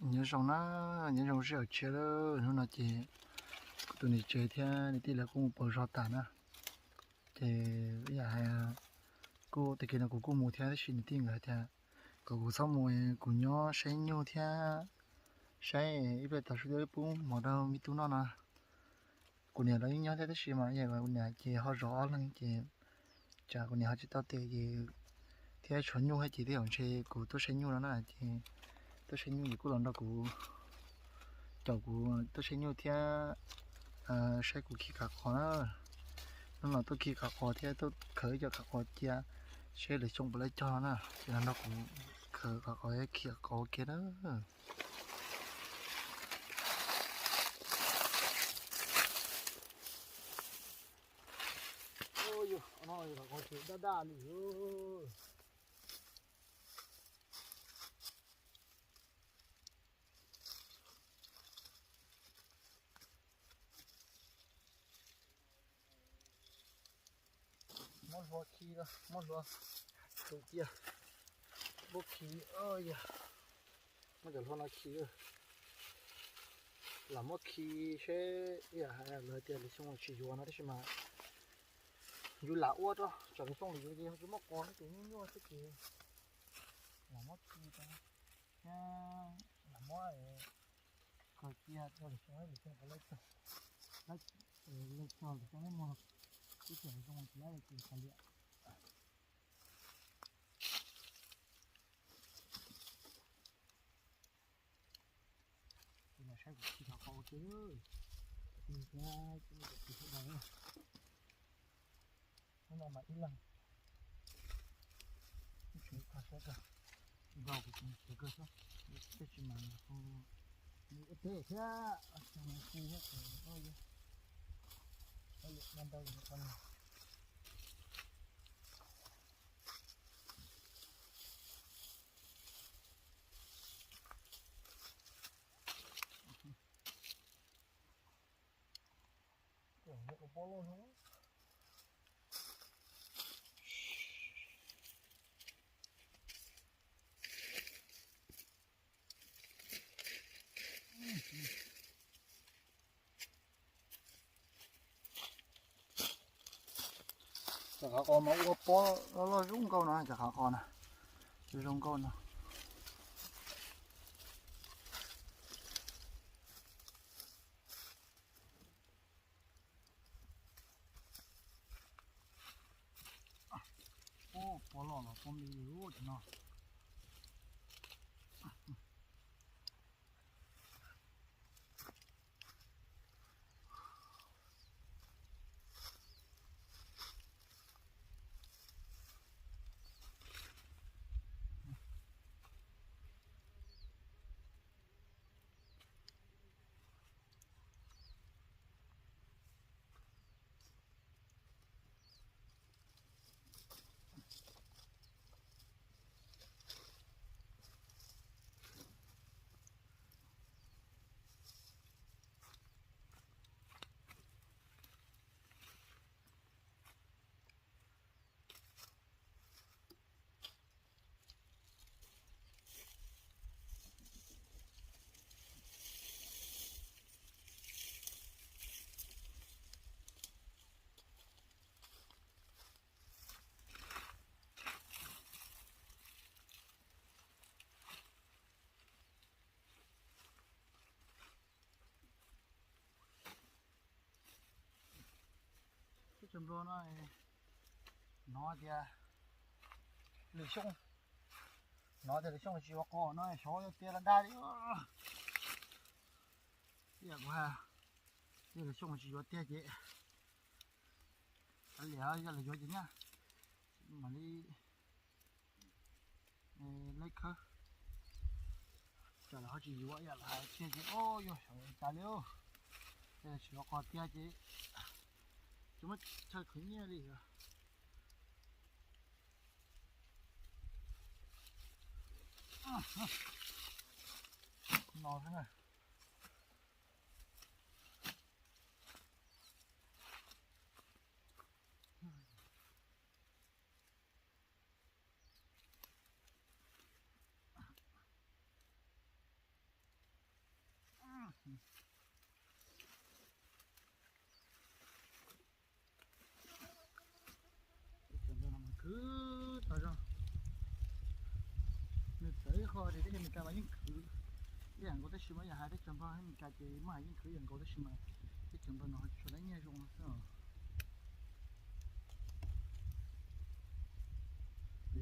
Nyob zoo na, nyob zoo sij hawm tshiab lawm. Hnub no ces kuv tus niam tsev thiab niam tij lawv kuj mus pauv zog tas na. Ces ib yam hais kuj tag kis no kuv kuj mus thiab tab sis niam tij nkawd hais tias kom kuv txhob mus, kuv nyob saib nyuj thiab saib ib pliag tau sub tuaj pub mov rau me tub noj no. Kuv niam los yeej nyob thiab tab sis mas kuv niam ces ho zov ob leeg ces tsam kuv niam ho tsis tau tes ces thiab tshuav nyuj thiab ces tej zaum ntshe kuv tuaj saib nyuj no na ces tuaj saib nyuj ces kuj los nrog kuv, caum kuv tuaj saib nyuj thiab saib kuv khi kav qos na. Hnub no tuaj khi kav qos thiab tuaj khaws ib co kav qos cia seb lwm xyoo puas laib cog no na ces los nrog kuv khaws kav qos khi kav qos ua ke na. Daj daj li. Muab hlua khi, muab hlua tus cia, muab khi, yog muab cov hlua no khi, lam muab khi seb ib yam hais lawv tias lwm xyoo tsis yuav no tab sis mas yus lam ua rau tsam lwm xyoo lwm yuav ces yog tsis muaj qos no ces nyuaj nyuaj xwb ces lam muab khi rau thiab lam muab khaws cia rau lwm xyoo, lwm xyoo puas laib cog, laib cog lwm xyoo laib muag, ib txhia zoo tsis laib ces kav liam. Ces los saib kuv khi kav qos ua ke, khi sawv daws. Hnub no mas ib leeg, ib tsev kho siab kawg, nrog kuv tsev kawg xwb, tab sis mas ua teb thiab, ua teb thiab, ua ntau ntau. Cov qhov qos mas ua pob loj loj zoo nkauj no, cov qhov qos na, zoo nkauj no. Pob loj los pob me li cov no. Teb chaws Nplog no hnov tias lwm xyoo, hnov tias lwm xyoo tsis yuav qos no xyov yog tiag los dag li. Ib yam kuv hais, yog lwm xyoo tsis yuav tiag ces kav liam, yog lawv yuav ces nyaj mam li laib khawb, tsam lawv ho tsis yuav ib yam lawv hais tiag ces o yog xyov tas li. Yog tsis yuav qos tiag ces tsis muaj chaw khwv nyiaj li. No xwb na. Cov nplooj no mas khwv tau zog. Nws txawv ib qho ces teb chaws Amelikas mas yeej khwv ib yam nkaus, tab sis mas yog hais teb chaws npog Amelikas ces muaj hais yeej khwv ib yam nkaus, tab sis mas teb chaws npog no tsuas lab nyiaj zoo no xwb os.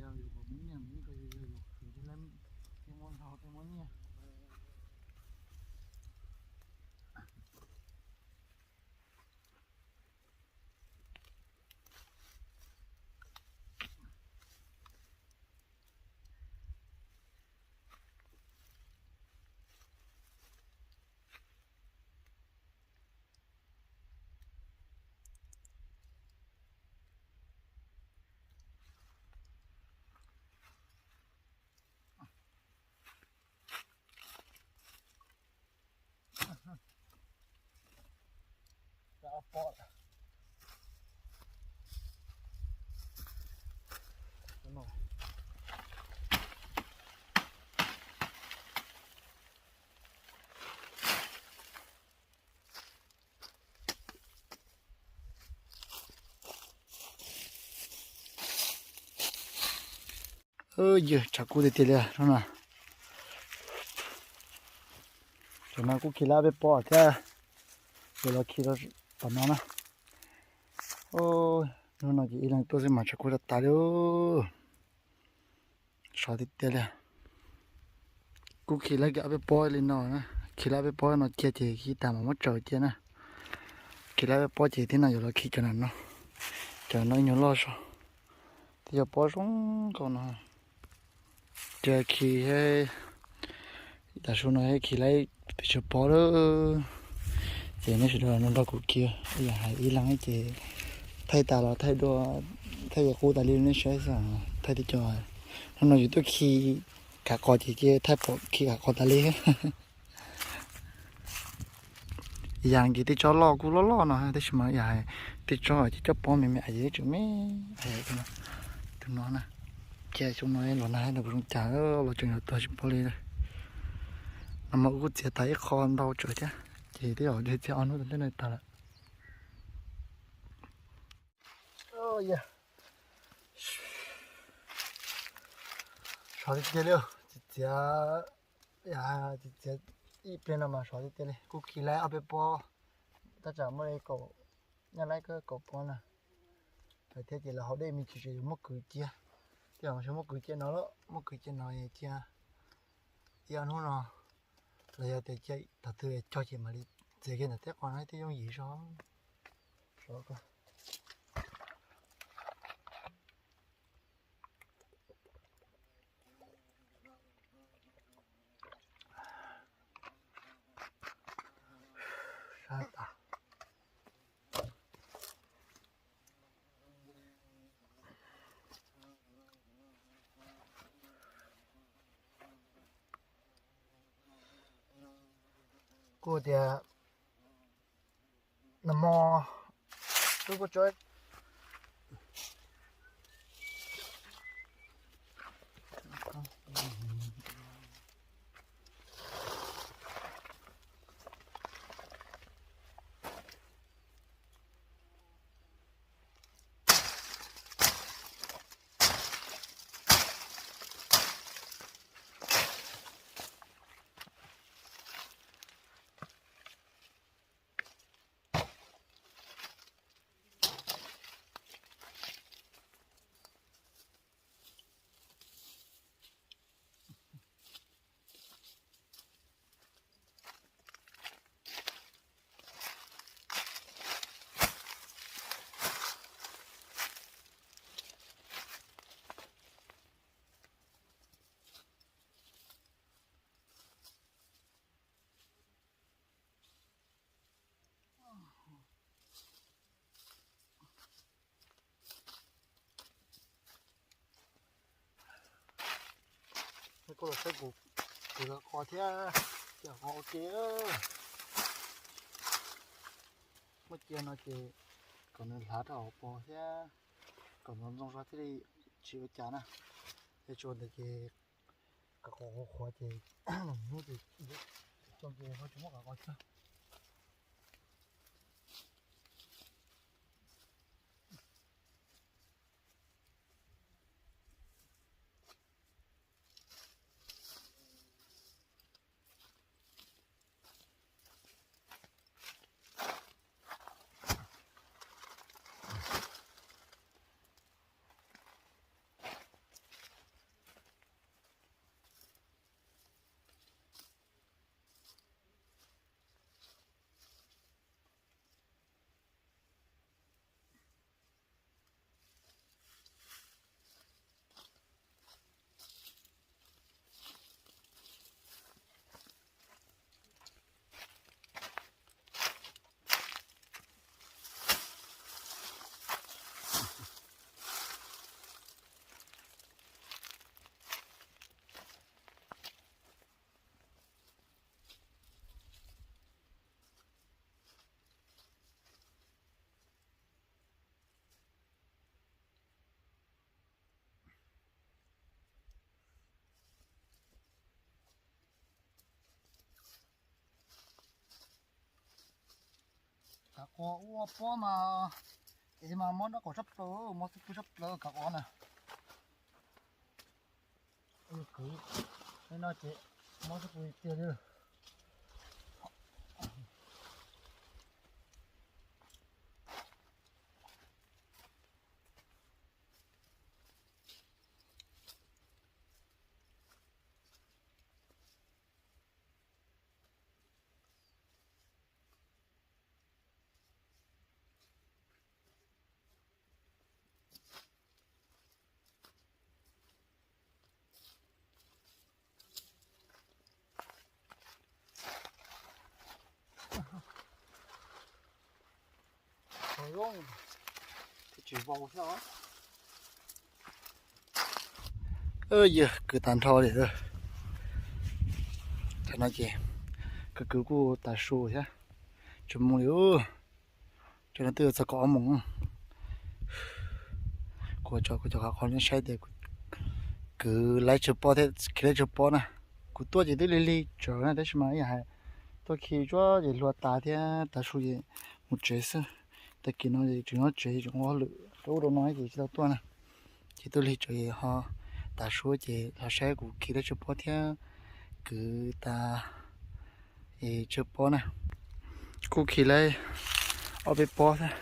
Yog yus pom muaj nyiaj mas yeej koj yus yog yus khwv thiaj muab nrog tej muab nyiaj. Yog tshav kub tiag tiag li no. Tam no kuj khi lawm ob peb pob thiab, yuav los khi rau tom no na. Hnub no ces ib leeg tuaj xwb mas tshav kub tas tas li. Sov tiag tiag li. Kuj khi lawm ob peb pob li no na, khi lawm ob peb pob no cia ces khi tas mas muab tsaws cia na. Khi lawm ob peb pob ces thiab no yuav los khi cov no, cov no ib nyuag loj zog, twb yog pob zoo nkauj no. Ces khi, tam sim no khi lawm pes tsawg pob lawm. Ces nej sawv daws los nrog kuv khi, yog hais ib leeg ces thaij tas los thaij dua, thaij yuav qub tas li nej saib xwb, thaij tib co. Hnub no yus tuaj khi kav qos ces cia thaij pom khi kav qos tas li. Yam nkaus tej tsob loj kuj loj loj no tab sis mas yog hais tej tsob ces coj pob me me es tseem me. Tus no na, cia xyoo no los nag los kuv zoo cas los tseem yuav tuag tsis paub li. No mas kuj txiav tas ib qho ntau tsawv thiab, ces twb yog txiav ob hnub tom ntej no tas lawm. Sov tiag tiag li, txiav, txiav ib pliag no mas sov tiag tiag li. Kuj khi lawm ob peb pob, tab tsam muaj li kaum, nyaj lawm kaum pob na. Thiab ces lawv haus dej me ntsis ces yuav muab kwv cia, ces muab kwv cia no lawm, muab kwv cia no cia ib ob hnub no, los yog tias cia thaum twg cog ces mam li txiav kiag ntawm tej qos no thiaj yooj yim zog. Kuj tias nag hmo twb kuj tso Kuv los saib kuv, kuv los qos thiab, cia qos ua ke. Muab cia no ces kom nws hlav rau hauv pos thiab, kom ntxoov ntxoo zog thiaj li tsis ua cas na. Yog tsis ua ntawd ces qos qos qhuav qhuav ces hnub ces Ces ho tsis muaj qhov qos txog. Kav qos ua pob mas, es mas mob nraub qaum tshaj plaws, mob xub pwg tshaj plaws kav qos na. Kwv no ces mob xub pwg tiag li. Yawg kwv tas nrho li. Tam no ces kwv kwv kuj tav su thiab, tsis mus li. Cov no twb yuav txog kaum ob moos. Kuv tso kuv cov kav qos nej saib tias kwv laib tsawg pob thiab khi laib tsawg pob na. Kuv tuaj ces twb lig lig tsawv na tab sis mas ib yam hais tuaj khi tsuab ces hlua tas thiab tav su ces mus tsev xwb. Tag kis no es tseem nyob tsev tseem ua hauj lwm rau ub rau no ces tsis tau tuaj na. Ces tuaj lig tsawv es ho tav su ces los saib kuv khi laib tsawg pob thiab kwv tas es tsawg pob na. Kuj khi laib ob peb pob thiab.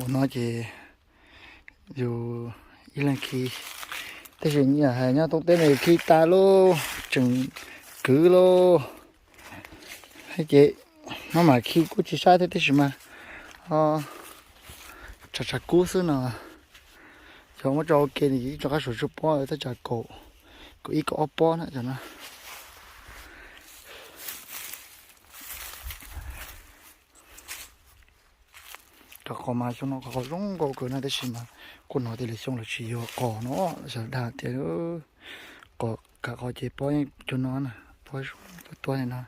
Ua no ces yus ib leeg khi, tab sis hais nyob toob teb no yus khi tas lauj, tseem kwv lauj. Ces maj mam khi kuj tsis saib thiab tab sis mas ho tshav tshav kub xwb no. Cov muab tso ua ke nws rov qab suav tsawg pob, thaj tsam kaum, kaum ib kaum ob pob na cov no. Kav qos mas xyoo no kav qos zoo nkauj kawg na tab sis mas kuj hnov tias lwm xyoo lawv tsis yuav qos no, xyov dag tias kav qos ces pob cov no na, pob tuaj tuaj li no,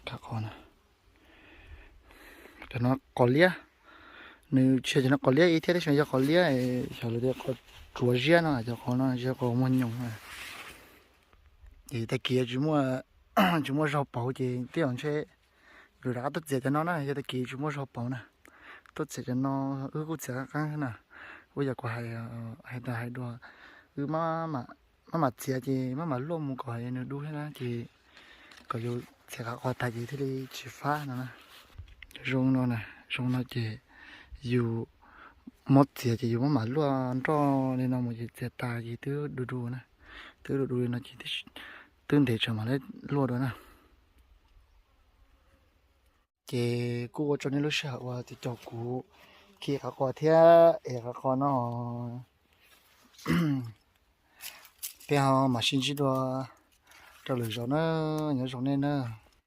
kav qos na. Cov no qos liab, nws tsis yog cov no qos liab ib thiab tab sis yog qos liab, xyov lawv tias qos tsuav ziab no, cov qos no tsis yog qos muag nyoos. Ces tag kis tsis muaj, tsis muaj zog pauv ces twb yog ntshe yus rov qab tuaj txiav cov no na, yog tag kis tsis muaj zog pauv na. Tuaj txiav cov no, wb kuj txiav qab qab na. Wb yog kuv hais, hais tas hais dua, wb maj mam txiav ces maj mam luaj mus kom nws dub thiab na ces kom yus txiav kav qos tas ces thiaj li tsis fab no na. Zoo no na, zoo no ces yus muab txiav ces yus maj mam luaj nroj li no mus ces txiav tas ces twb du du na. Twb du du li no ces twb ntev tsam mam li luaj dua na. Ces kuj ua tsaug nej lub sij hawm uas tiv cog kuv khi kav qos thiab ev kav qos no. Peb ho mam sib ntsib dua rau lwm zaus na, nyob zoo nej na.